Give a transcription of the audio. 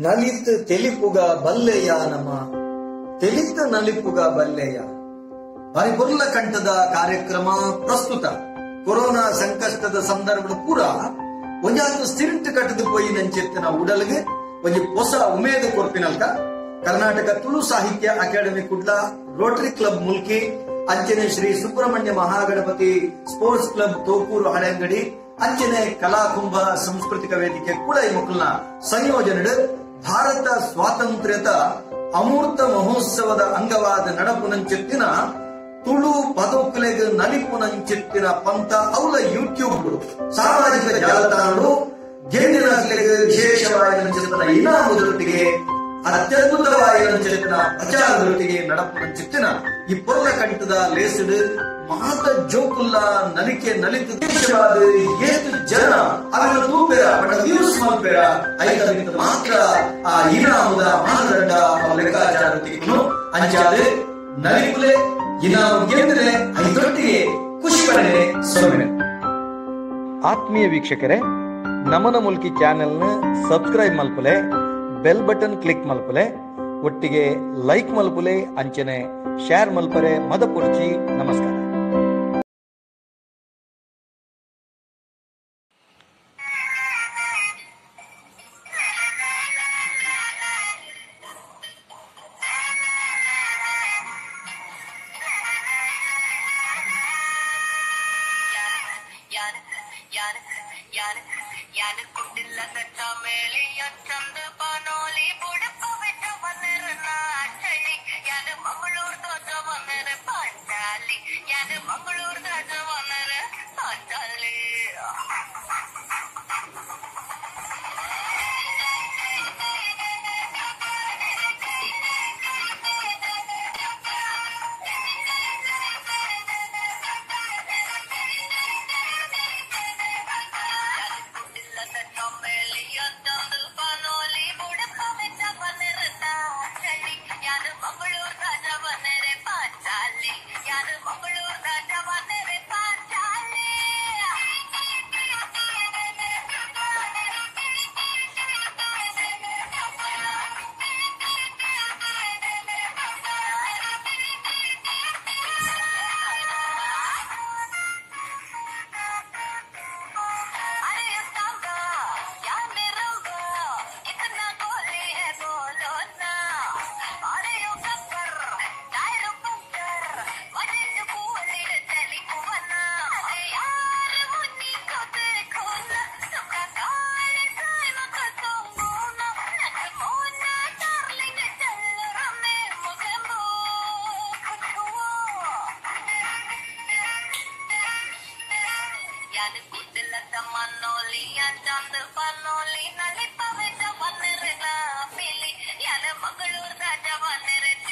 ನಲಿತ್ ತೆಲಿಪುಗ ಬಲ್ಲೆಯ ನಮ ತೆಲಿತ ನಲಿಪುಗ ಬಲ್ಲೆಯ ಬಾರಿ ಕಂಠದ ಕಾರ್ಯಕ್ರಮ ಪ್ರಸ್ತುತ ಕೊರೋನಾ ಸಂಕಷ್ಟದ ಸಂದರ್ಭದ ಪೂರ ಒಂಜಾತು ಸ್ಥಿರಂಟು ಕಟ್ಟದು ಪೋಯಿ ನಂಚೆತ್ತಿನ ಉಡಲ್ಗೆ ಒಂಜಿ ಹೊಸ ಉಮೇದು ಕೊರ್ಪಿನಲ್ಕ Karnataka Tulu Sahitya academy Kudla, rotary club Mulki, ಅಂಚನೆ ಶ್ರೀ ಸುಬ್ರಹ್ಮಣ್ಯ ಮಹಾಗಣಪತಿ ಸ್ಪೋರ್ಟ್ಸ್ ಕ್ಲಬ್ ತೋಕೂರು ಹಳೆಂಗಡಿ, ಅಂಚನೆ ಕಲಾಕುಂಭ ಸಾಂಸ್ಕೃತಿಕ ವೇದಿಕೆ ಕುಳೈ ಮುಕುಲ್ನ ಸಂಯೋಜನೆ ಭಾರತ ಸ್ವಾತಂತ್ರ್ಯದ ಅಮೂರ್ತ ಮಹೋತ್ಸವದ ಅಂಗವಾದ ನಡಪುನಂಚೆತ್ತಿನ ತುಳು ಪದೋಕುಲೆಗ್ ನಲಿಪುನಂಚೆತ್ತಿನ ಪಂತ ಅವಲ ಯೂಟ್ಯೂಬ್ ಸಾಮಾಜಿಕ ಜಾಲತಾಣಗಳು ಗೆಂದಿನ ವಿಶೇಷವಾದ ಇನಾಮುದೊಟ್ಟಿಗೆ ಅತ್ಯದ್ಭುತವಾದ ಪ್ರಚಾರದೊಟ್ಟಿಗೆ ನಡಪುನಂಚೆತ್ತಿನ ಈ ಪೊರ್ಲ ಕಂಠದ ಲೇಸಿಡು ಮಾತ ಜೋಕುಲ್ಲ ನಲಿಕೆ ನಲಿತು ದೇಶವಾದ ಏತು ಜನ ಅವರ ತೂಪೆರ ಬಡ ವ್ಯೂಸ್ ಮಲ್ಪೆರ ಐತ ಮಾತ್ರ ಆ ಇನಾಮುದ ಮಾನದಂಡ ಲೆಕ್ಕಾಚಾರ ತಿಕ್ಕುನು ಅಂಚಾದ ನಲಿಪುಲೆ ಇನಾಮು ಗೆಂದರೆ ಐದೊಟ್ಟಿಗೆ ಖುಷಿ ಪಡೆನೆ ಸೊನ್ನೆ. ಆತ್ಮೀಯ ವೀಕ್ಷಕರೇ, ನಮನ ಮುಲ್ಕಿ ಚಾನೆಲ್ನ ಸಬ್ಸ್ಕ್ರೈಬ್ ಮಲ್ಪುಲೆ, ಬೆಲ್ ಬಟನ್ ಕ್ಲಿಕ್ ಮಲ್ಪುಲೆ, ಒಟ್ಟಿಗೆ ಲೈಕ್ ಮಲ್ಪುಲೆ, ಅಂಚನೆ ಶೇರ್ ಮಲ್ಪರೆ ಮದಪುರ್ಚಿ. ನಮಸ್ಕಾರ. Mangalore Raja.